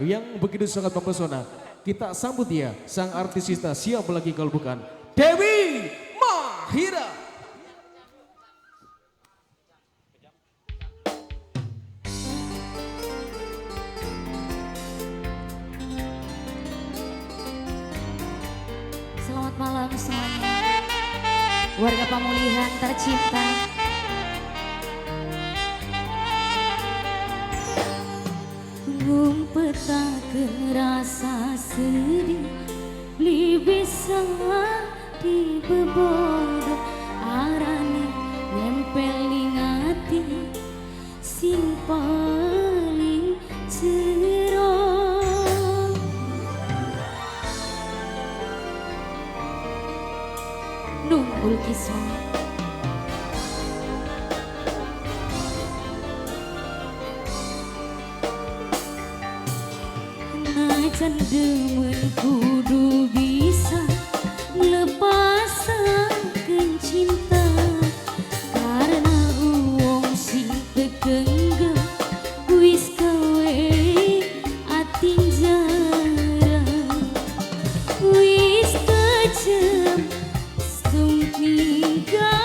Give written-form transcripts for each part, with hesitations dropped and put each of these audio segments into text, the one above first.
Yang begitu sangat mempesona. Kita sambut dia, sang artis kita, siapa lagi kalau bukan Dewi Mahira. Selamat malam semuanya, warga Pamulihan tercinta. Ngumpetaken rasa sedih, beli bisa dibebodo arane nempel ning ati sing paling jero. Nunggul kisah najan demen kudu bisa nglepasaken cinta, karena wong sing tegenggem wis gawe ati jarang, wis kejem ninggalaken.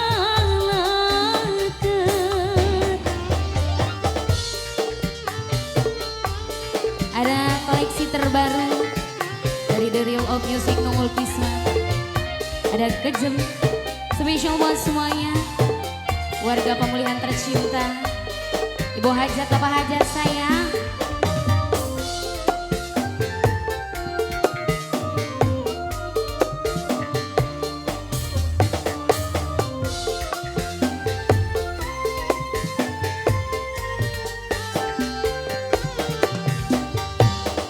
Ada koleksi terbaru dari The Real of Music Nungul Pisang. Ada Kejem, spesial buat semuanya warga Pamulihan tercinta. Ibu hajat, bapak hajat sayang.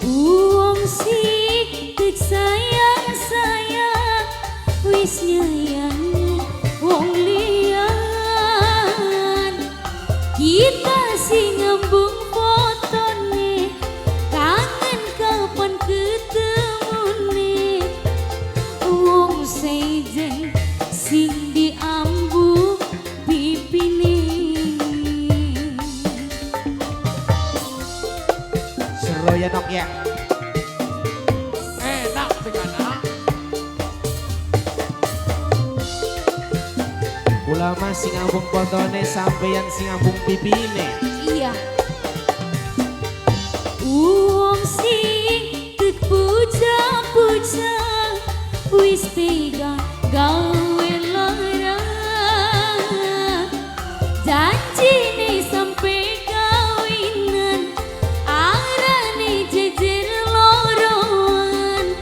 Wong sing sayang sayang wis nyayangi wong liyan, kita sing ngembung fotone kangen kapan ketemune. Wong sejen sing diambu pipine. Seru ya Nok ya. Enak dengan Ulama sing ambung fotone sampeyan sing ambung pipine. Iya. Wong sing tek puja-puja wis tega gawe lara, janjine sampe kawinan arane jejer loroan.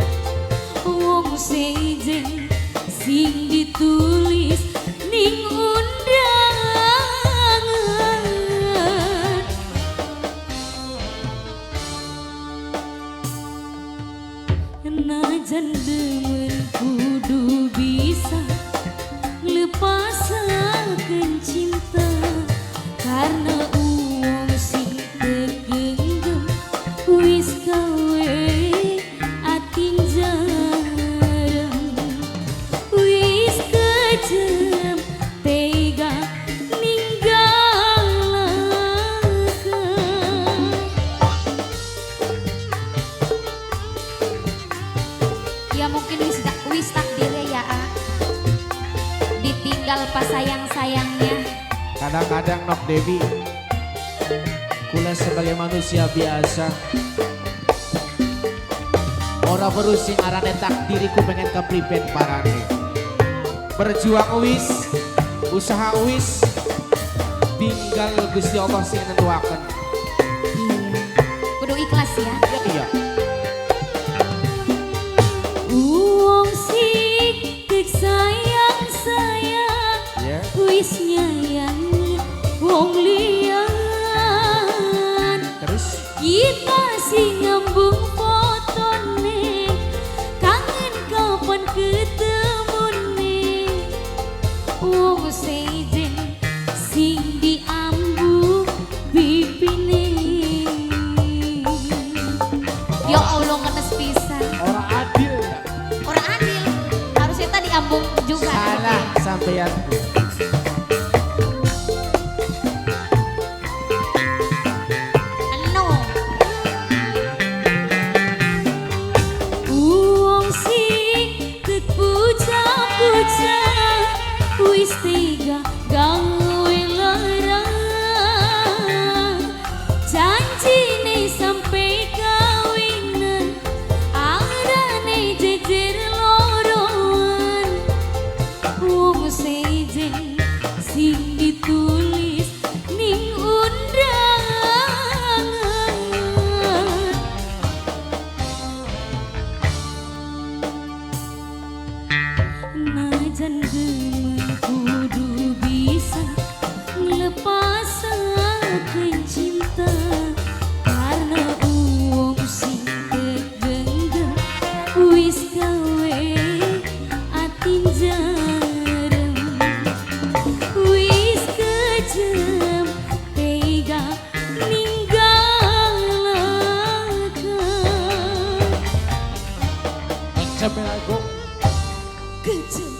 Wong sejen sing ditulis ning undangan. Najan demen kudu bisa nglepasaken cinta, karena wong sing tegenggem wis gawe ati jarang, wis kejem tega ninggalaken. Ya mungkin wis takdirnya ya, ditinggal pas sayang-sayangnya. Kadang-kadang Nok Dewi, kula sebagai manusia biasa ora perlu sing arane takdiriku pengen kepriben parane. Berjuang wis, usaha wis, tinggal Gusti Allah sing nentuaken. Iya. Kudu ikhlas ya. Iya. Wong sing tek sayang sayang yeah, wis nyayangi wong liyan. Terus kita sing ngembung fotone kangen kapan ketemune. Wong sejen sing diambu pipine. Ya Allah ngenes pisan. Ora adil ya. Ora adil. Harusnya tadi ambung juga. Salah sampean. No. Sampai lagu. Kejem.